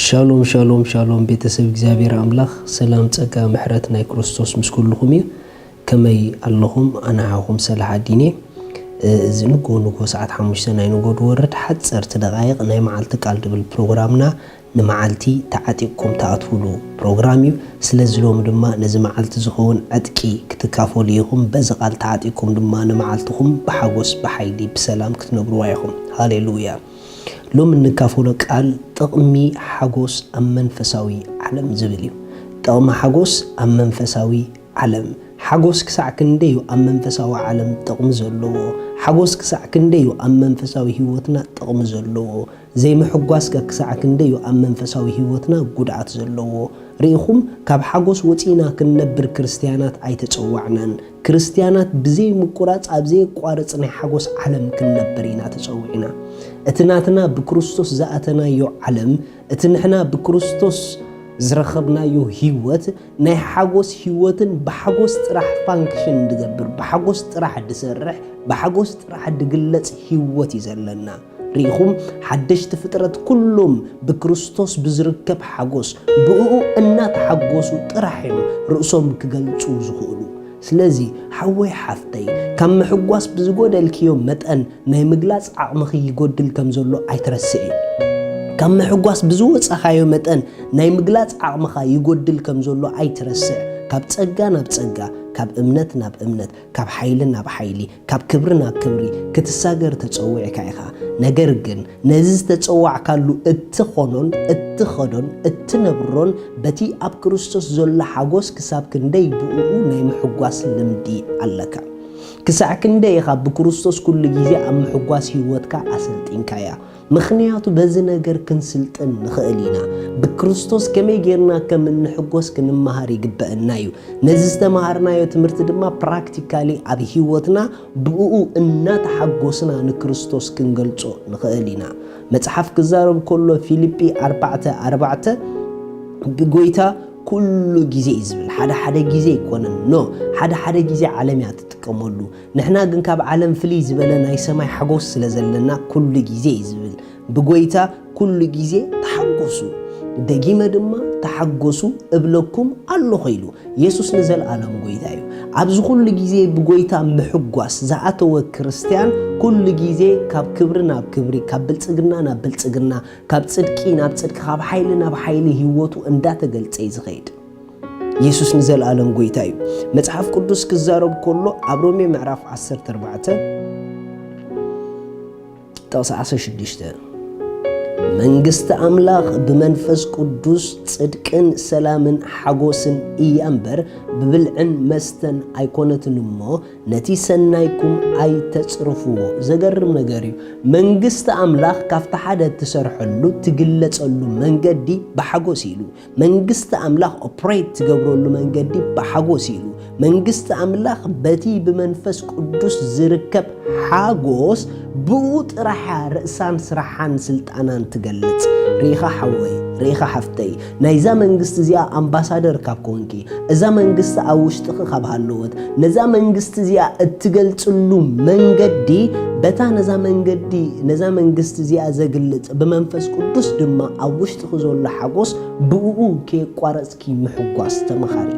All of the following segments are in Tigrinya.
ሻሎም ሻሎም ሻሎም፣ ቤተሰብ እግዚኣብሔር ኣምላኽ፣ ሰላም ጸጋ ምሕረት ናይ ክርስቶስ ምስ ኩልኹም እዩ። ከመይ ኣለኹም? ኣነ ሓኹም ሰላሕ ኣዲኔ። እዚ ንጎ ንጎ ሰዓት ሓሙሽተ ናይ ንጎ ድወርድ ሓጸርቲ ደቓይቕ ናይ መዓልቲ ቃል ድብል ፕሮግራምና፣ ንመዓልቲ ተዓጢቕኩም ትኣትውሉ ፕሮግራም እዩ። ስለዚ ሎሚ ድማ ነዚ መዓልቲ ዝኸውን ዕጥቂ ክትካፈሉ ኢኹም። በዚ ቃል ተዓጢቕኩም ድማ ንመዓልትኹም ብሓጎስ ብሓይሊ ብሰላም ክትነብርዋ ኢኹም። ሃሌሉያ። ሎም እንካፈሎ ቃል ጥቕሚ ሓጎስ ኣብ መንፈሳዊ ዓለም ዝብል እዩ። ጥቕሚ ሓጎስ ኣብ መንፈሳዊ ዓለም። ሓጎስ ክሳዕ ክንደይ እዩ ኣብ መንፈሳዊ ዓለም ጥቕሚ ዘለዎ? ሓጎስ ክሳዕ ክንደይ እዩ ኣብ መንፈሳዊ ህይወትና ጥቕሚ ዘለዎ? ዘይምሕጓስከ ክሳዕ ክንደይ እዩ ኣብ መንፈሳዊ ህይወትና ጉድኣት ዘለዎ? ርኢኹም፣ ካብ ሓጎስ ወጺእና ክንነብር ክርስትያናት ኣይተጸዋዕናን። ክርስትያናት ብዘይ ምቁራጽ ኣብ ዘየቋርጽ ናይ ሓጎስ ዓለም ክንነብር ኢና ተጸዊዕና። እቲ ናትና ብክርስቶስ ዝኣተናዮ ዓለም፣ እቲ ንሕና ብክርስቶስ ዝረኸብናዮ ህይወት ናይ ሓጎስ ህይወትን ብሓጎስ ጥራሕ ፋንክሽን ድገብር፣ ብሓጎስ ጥራሕ ድሰርሕ፣ ብሓጎስ ጥራሕ ድግለጽ ህይወት እዩ ዘለና። ርኢኹም፣ ሓደሽቲ ፍጥረት ኩሎም ብክርስቶስ ብዝርከብ ሓጎስ ብእኡ እናተሓጎሱ ጥራሕ እዮም ርእሶም ክገልጹ ዝኽእሉ። ስለዚ ሓወይ ሓፍተይ፣ ካብ ምሕጓስ ብዝጎደልክዮ መጠን ናይ ምግላጽ ዓቕምኺ ይጎድል ከም ዘሎ ኣይትረስዒ። ካብ ምሕጓስ ብዝወጻኻዮ መጠን ናይ ምግላጽ ዓቕምኻ ይጎድል ከም ዘሎ ኣይትረስዕ። ካብ ጸጋ ናብ ጸጋ፣ ካብ እምነት ናብ እምነት፣ ካብ ሓይሊ ናብ ሓይሊ፣ ካብ ክብሪ ናብ ክብሪ ክትሳገር ተጸዊዕካ ኢኻ። ነገር ግን ነዚ ዝተጸዋዕካሉ እትኾኖን እትኸዶን እትነብሮን በቲ ኣብ ክርስቶስ ዘሎ ሓጎስ ክሳብ ክንደይ ብእኡ ናይ ምሕጓስ ልምዲ ኣለካ? ክሳዕ ክንደይ ኢኻ ብክርስቶስ ኩሉ ግዜ ኣብ ምሕጓስ ህይወትካ ኣሰልጢንካያ? ምኽንያቱ በዚ ነገር ክንስልጥን ንኽእል ኢና። ብክርስቶስ ከመይ ጌርና ከም እንሕጎስ ክንመሃር ይግበአና እዩ። ነዚ ዝተምሃርናዮ ትምህርቲ ድማ ፕራክቲካሊ ኣብ ህይወትና ብእኡ እናተሓጎስና ንክርስቶስ ክንገልጾ ንኽእል ኢና። መጽሓፍ ክዛረብ ከሎ ፊልጲ ኣርባዕተ ኣርባዕተ ብጎይታ ኩሉ ግዜ እዩ ዝብል። ሓደ ሓደ ግዜ ኣይኮነን። ኖ፣ ሓደ ሓደ ግዜ ዓለም እያ ትጥቀመሉ። ንሕና ግን ካብ ዓለም ፍልይ ዝበለ ናይ ሰማይ ሓጎስ ስለ ዘለና ኩሉ ግዜ እዩ ዝብል። ብጎይታ ኩሉ ግዜ ተሓጎሱ። ደጊመ ድማ ተሓጎሱ እብለኩም ኣለኹ ኢሉ። የሱስ ንዘለኣለም ጎይታ እዩ። ኣብዚ ኩሉ ግዜ ብጎይታ ምሕጓስ ዝኣተወ ክርስትያን ኩሉ ግዜ ካብ ክብሪ ናብ ክብሪ፣ ካብ ብልጽግና ናብ ብልጽግና፣ ካብ ጽድቂ ናብ ጽድቂ፣ ካብ ሓይሊ ናብ ሓይሊ ህይወቱ እንዳተገልጸ እዩ ዝኸይድ። የሱስ ንዘለኣለም ጎይታ እዩ። መጽሓፍ ቅዱስ ክዛረብ ከሎ ኣብ ሮሜ ምዕራፍ ዓሰርተ ኣርባዕተ ጥቕሲ ዓሰርተ ሽዱሽተ፣ መንግስቲ ኣምላኽ ብመንፈስ ቅዱስ ጽድቅን ሰላምን ሓጎስን እያ እምበር ብብልዕን መስተን ኣይኮነትን እሞ ነቲ ሰናይኩም ኣይተጽርፍዎ። ዘገርም ነገር እዩ። መንግስቲ ኣምላኽ ካብቲ ሓደ እትሰርሐሉ ትግለጸሉ መንገዲ ብሓጎስ ኢሉ መንግስቲ ኣምላኽ ኦፕሬት ትገብረሉ መንገዲ ብሓጎስ ኢሉ። መንግስቲ ኣምላኽ በቲ ብመንፈስ ቅዱስ ዝርከብ ሓጎስ ብኡ ጥራሕ እያ ርእሳን ስራሓን ስልጣናን ትገልጽ። ርኢኻ ሓወይ፣ ርኢኻ ሓፍተይ፣ ናይዛ መንግስቲ እዚኣ ኣምባሳደር ካብ ኮንኪ፣ እዛ መንግስቲ ኣብ ውሽጥኺ ካብ ሃለወት፣ ነዛ መንግስቲ እዚኣ እትገልጽሉ መንገዲ በታ ነዛ መንገዲ፣ ነዛ መንግስቲ እዚኣ ዘግልጽ ብመንፈስ ቅዱስ ድማ ኣብ ውሽጥኺ ዘሎ ሓጎስ ብእኡ ከየቋረጽኪ ምሕጓስ ተመኻሪ።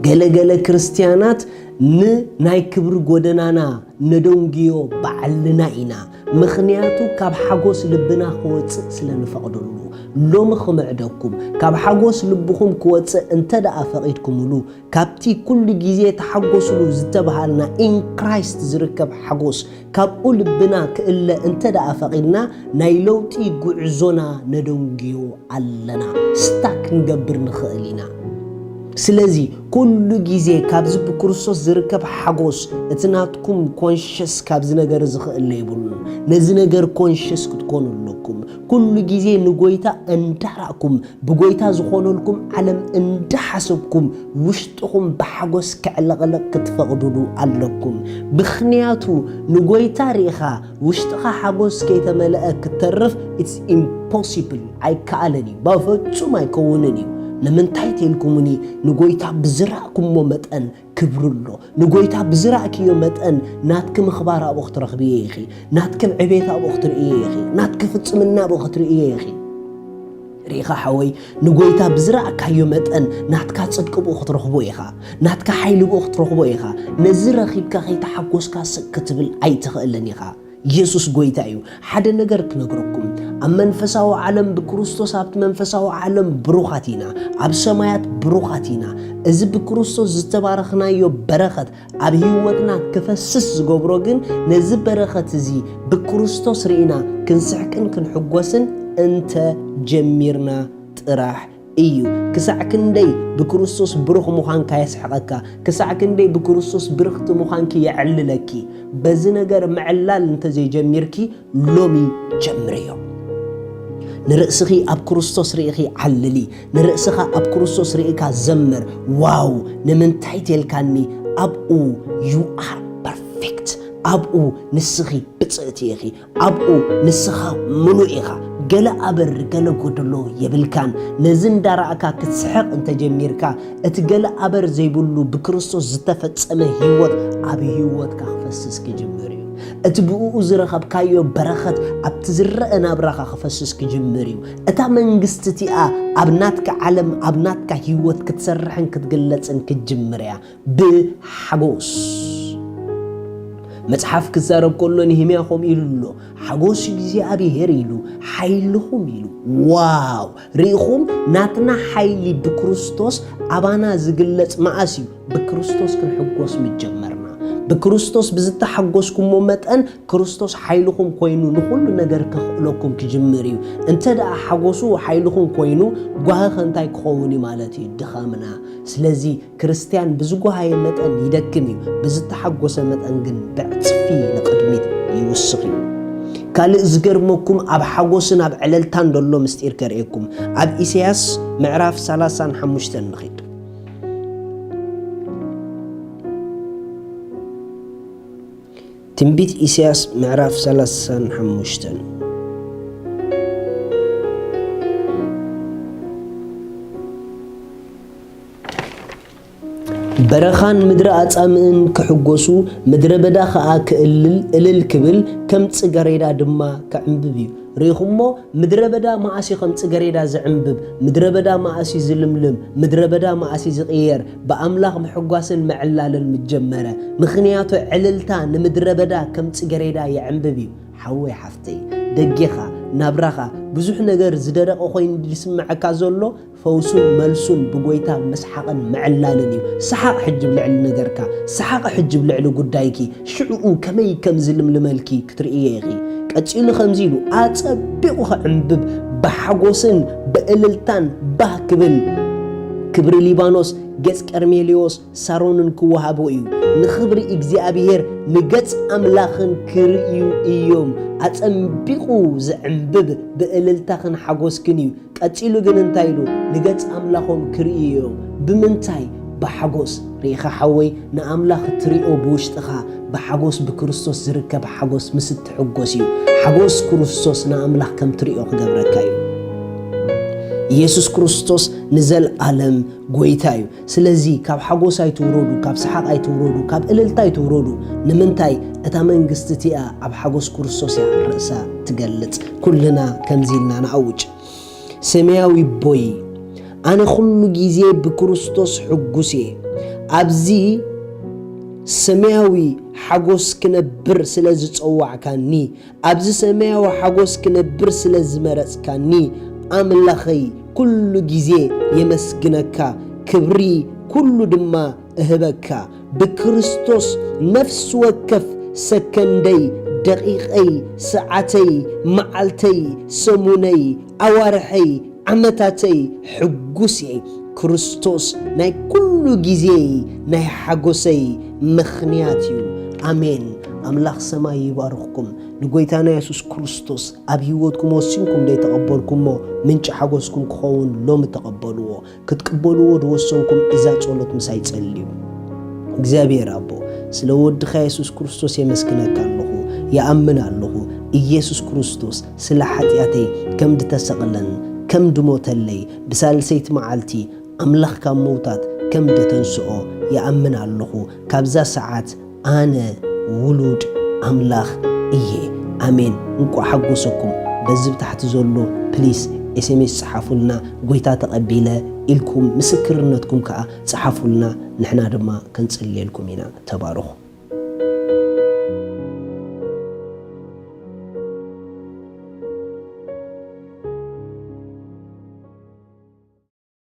ገለ ገለ ክርስትያናት ንናይ ክብሪ ጎደናና ነደንግዮ ባዕልና ኢና። ምኽንያቱ ካብ ሓጎስ ልብና ክወጽእ ስለ ንፈቕደሉ። ሎሚ ክምዕደኩም፣ ካብ ሓጎስ ልብኹም ክወጽእ እንተ ደኣ ፈቒድኩምሉ፣ ካብቲ ኩሉ ግዜ ተሓጎስሉ ዝተባሃልና ኢን ክራይስት ዝርከብ ሓጎስ ካብኡ ልብና ክእለ እንተ ደኣ ፈቒድና፣ ናይ ለውጢ ጉዕዞና ነደንግዮ ኣለና። ስታክ ክንገብር ንኽእል ኢና። ስለዚ ኩሉ ግዜ ካብዚ ብክርስቶስ ዝርከብ ሓጎስ፣ እቲ ናትኩም ኮንሸስ ካብዚ ነገር እዚ ክእለ የብሉን። ነዚ ነገር ኮንሸስ ክትኮኑ ኣለኩም። ኩሉ ግዜ ንጎይታ እንዳራእኩም፣ ብጎይታ ዝኾነልኩም ዓለም እንዳሓሰብኩም፣ ውሽጥኹም ብሓጎስ ከዕለቕልቕ ክትፈቕዱሉ ኣለኩም። ምኽንያቱ ንጎይታ ርኢኻ ውሽጥኻ ሓጎስ ከይተመልአ ክትተርፍ፣ ኢትስ ኢምፖሲብል፣ ኣይከኣልን እዩ፣ በፍጹም ኣይከውንን እዩ። ንምንታይ ተልኩምኒ? ንጎይታ ብዝራእኩሞ መጠን ክብሪ ኣሎ። ንጎይታ ብዝራእክዮ መጠን ናትኪ ምኽባር ኣብኡ ክትረኽብዮ ኢኺ። ናትኪ ዕቤት ኣብኡ ክትርእዮ ኢኺ። ናትኪ ፍጽምና ኣብኡ ክትርእዮ ኢኺ። ርኢኻ ሓወይ፣ ንጎይታ ብዝረኣካዮ መጠን ናትካ ጽድቂ ብኡ ክትረኽቦ ኢኻ። ናትካ ሓይሊ ብኡ ክትረኽቦ ኢኻ። ነዚ ረኺብካ ከይተሓጎስካ ስቕ ክትብል ኣይትኽእልን ኢኻ። ኢየሱስ ጎይታ እዩ። ሓደ ነገር ክነግረኩም፣ ኣብ መንፈሳዊ ዓለም ብክርስቶስ ኣብቲ መንፈሳዊ ዓለም ብሩኻት ኢና፣ ኣብ ሰማያት ብሩኻት ኢና። እዚ ብክርስቶስ ዝተባረኽናዮ በረኸት ኣብ ህይወትና ክፈስስ ዝገብሮ ግን ነዚ በረኸት እዚ ብክርስቶስ ርኢና ክንስሕቅን ክንሕጎስን እንተ ጀሚርና ጥራሕ እዩ። ክሳዕ ክንደይ ብክርስቶስ ብሩኽ ምዃንካ የስሕቐካ፣ ክሳዕ ክንደይ ብክርስቶስ ብርኽቲ ምዃንኪ የዕልለኪ። በዚ ነገር ምዕላል እንተዘይጀሚርኪ ሎሚ ጀምርዮ። ንርእስኺ ኣብ ክርስቶስ ርኢኺ ዓልሊ፣ ንርእስኻ ኣብ ክርስቶስ ርኢካ ዘምር። ዋው፣ ንምንታይ ተልካኒ? ኣብኡ you are perfect። ኣብኡ ንስኺ ብጽእቲ ኢኺ። ኣብኡ ንስኻ ምሉእ ኢኻ። ገለ ኣበር፣ ገለ ጎደሎ የብልካን። ነዚ እንዳረኣካ ክትስሕቕ እንተጀሚርካ፣ እቲ ገለ ኣበር ዘይብሉ ብክርስቶስ ዝተፈጸመ ህይወት ኣብ ህይወትካ ክፈስስ ክጅምር እዩ። እቲ ብእኡ ዝረኸብካዮ በረኸት ኣብቲ ዝረአ ናብራኻ ክፈስስ ክጅምር እዩ። እታ መንግስቲ እቲኣ ኣብ ናትካ ዓለም፣ ኣብ ናትካ ህይወት ክትሰርሕን ክትግለጽን ክትጅምር እያ። ብሓጎስ። መጽሓፍ ክዛረብ ከሎ ንህምያ ከምኡ ኢሉ ኣሎ፣ ሓጎስ እግዚኣብሔር ኢሉ፣ ሓይልኹም ኢሉ። ዋው! ርኢኹም፣ ናትና ሓይሊ ብክርስቶስ ኣባና ዝግለጽ መኣስ እዩ? ብክርስቶስ ክንሕጎስ ምጀመርና። ብክርስቶስ ብዝተሓጎስኩሞ መጠን ክርስቶስ ሓይልኹም ኮይኑ ንኹሉ ነገር ከኽእለኩም ክጅምር እዩ። እንተ ደኣ ሓጎሱ ሓይልኹም ኮይኑ፣ ጓህኸ እንታይ ክኸውን እዩ ማለት እዩ? ድኻምና። ስለዚ ክርስትያን ብዝጓሃየ መጠን ይደክም እዩ፣ ብዝተሓጎሰ መጠን ግን ብዕጽፊ ንቕድሚት ይውስኽ እዩ። ካልእ ዝገርመኩም ኣብ ሓጎስን ኣብ ዕለልታን ዘሎ ምስጢር ከርእየኩም። ኣብ ኢሳያስ ምዕራፍ ሰላሳን ሓሙሽተን ንኺድ። ትንቢት ኢሳያስ ምዕራፍ ሰላሳን ሓሙሽተን። በረኻን ምድሪ ኣጻምእን ክሕጎሱ፣ ምድረ በዳ ኸኣ ክእልል እልል ክብል፣ ከም ጽገሬዳ ድማ ክዕምብብ እዩ። ርኢኹሞ? ምድረ በዳ መኣስ እዩ ከም ጽገሬዳ ዝዕምብብ? ምድረ በዳ መኣስ እዩ ዝልምልም? ምድረ በዳ መኣስ እዩ ዝቕየር? ብኣምላኽ ምሕጓስን ምዕላልን ምጀመረ። ምኽንያቱ ዕልልታ ንምድረ በዳ ከም ጽገሬዳ የዕምብብ እዩ። ሓወይ ሓፍተይ፣ ደጌኻ፣ ናብራኻ፣ ብዙሕ ነገር ዝደረቐ ኮይኑ ዝስምዐካ ዘሎ፣ ፈውሱን መልሱን ብጎይታ ምስሓቕን ምዕላልን እዩ። ሰሓቕ ሕጂ ብልዕሊ ነገርካ፣ ሰሓቕ ሕጂ ብልዕሊ ጉዳይኪ፣ ሽዕኡ ከመይ ከም ዝልምልመልኪ ክትርእዮ ኢኺ። ቀጺሉ ከምዚ ኢሉ፣ ኣጸቢቑ ኸዕምብብ፣ ብሓጎስን ብእልልታን ባህ ክብል፣ ክብሪ ሊባኖስ፣ ገጽ ቀርሜሌዎስ፣ ሳሮንን ክወሃቦ እዩ። ንኽብሪ እግዚኣብሔር፣ ንገጽ ኣምላኽን ክርእዩ እዮም። ኣጸቢቑ ዝዕምብብ ብእልልታኽን ሓጎስክን እዩ። ቀጺሉ ግን እንታይ ኢሉ? ንገጽ ኣምላኾም ክርእዩ እዮም። ብምንታይ? ብሓጎስ። ርኢኻ ሓወይ፣ ንኣምላኽ እትርእዮ ብውሽጥኻ ብሓጎስ ብክርስቶስ ዝርከብ ሓጎስ ምስ እትሕጎስ እዩ። ሓጎስ ክርስቶስ ንኣምላኽ ከም ትርእዮ ክገብረካ እዩ። ኢየሱስ ክርስቶስ ንዘለኣለም ጎይታ እዩ። ስለዚ ካብ ሓጎስ ኣይትውረዱ፣ ካብ ሰሓቕ ኣይትውረዱ፣ ካብ እልልታ ኣይትውረዱ። ንምንታይ? እታ መንግስቲ እቲኣ ኣብ ሓጎስ ክርስቶስ እያ ርእሳ ትገልጽ። ኩልና ከምዚ ኢልና ንኣውጅ። ሰማያዊ ኣቦይ፣ ኣነ ኩሉ ግዜ ብክርስቶስ ሕጉስ እየ። ኣብዚ ሰማያዊ ሓጎስ ክነብር ስለ ዝጸዋዕካኒ፣ ኣብዚ ሰማያዊ ሓጎስ ክነብር ስለ ዝመረጽካኒ፣ ኣምላኸይ፣ ኩሉ ግዜ የመስግነካ፣ ክብሪ ኩሉ ድማ እህበካ። ብክርስቶስ ነፍሲ ወከፍ ሰከንደይ፣ ደቂቐይ፣ ሰዓተይ፣ መዓልተይ፣ ሰሙነይ፣ ኣዋርሐይ፣ ዓመታተይ ሕጉስ እየ። ክርስቶስ ናይ ኩሉ ግዜይ፣ ናይ ሓጎሰይ ምኽንያት እዩ። ኣሜን። ኣምላኽ ሰማይ ይባርኽኩም። ንጎይታና የሱስ ክርስቶስ ኣብ ህይወትኩም ወሲንኩም ዘይተቐበልኩሞ ምንጪ ሓጎስኩም ክኸውን ሎሚ ተቐበልዎ። ክትቅበልዎ ዝወሰንኩም እዛ ጸሎት ምሳይ ጸልዩ። እግዚኣብሔር ኣቦ፣ ስለ ወድኻ የሱስ ክርስቶስ የመስግነካ ኣለኹ፣ ይኣምን ኣለኹ። ኢየሱስ ክርስቶስ ስለ ሓጢኣተይ ከም ድተሰቕለን ከም ድሞተለይ፣ ብሳልሰይቲ መዓልቲ ኣምላኽ ካብ መውታት ከም ደተንስኦ ይኣምን ኣለኹ። ካብዛ ሰዓት ኣነ ውሉድ ኣምላኽ እየ። ኣሜን። እንቋዕ ሓጎሰኩም። በዚ ብታሕቲ ዘሎ ፕሊስ ኤስኤምኤስ ጸሓፉልና፣ "ጎይታ ተቐቢለ" ኢልኩም ምስክርነትኩም ከኣ ጸሓፉልና፣ ንሕና ድማ ክንጽልየልኩም ኢና። ተባረኹ።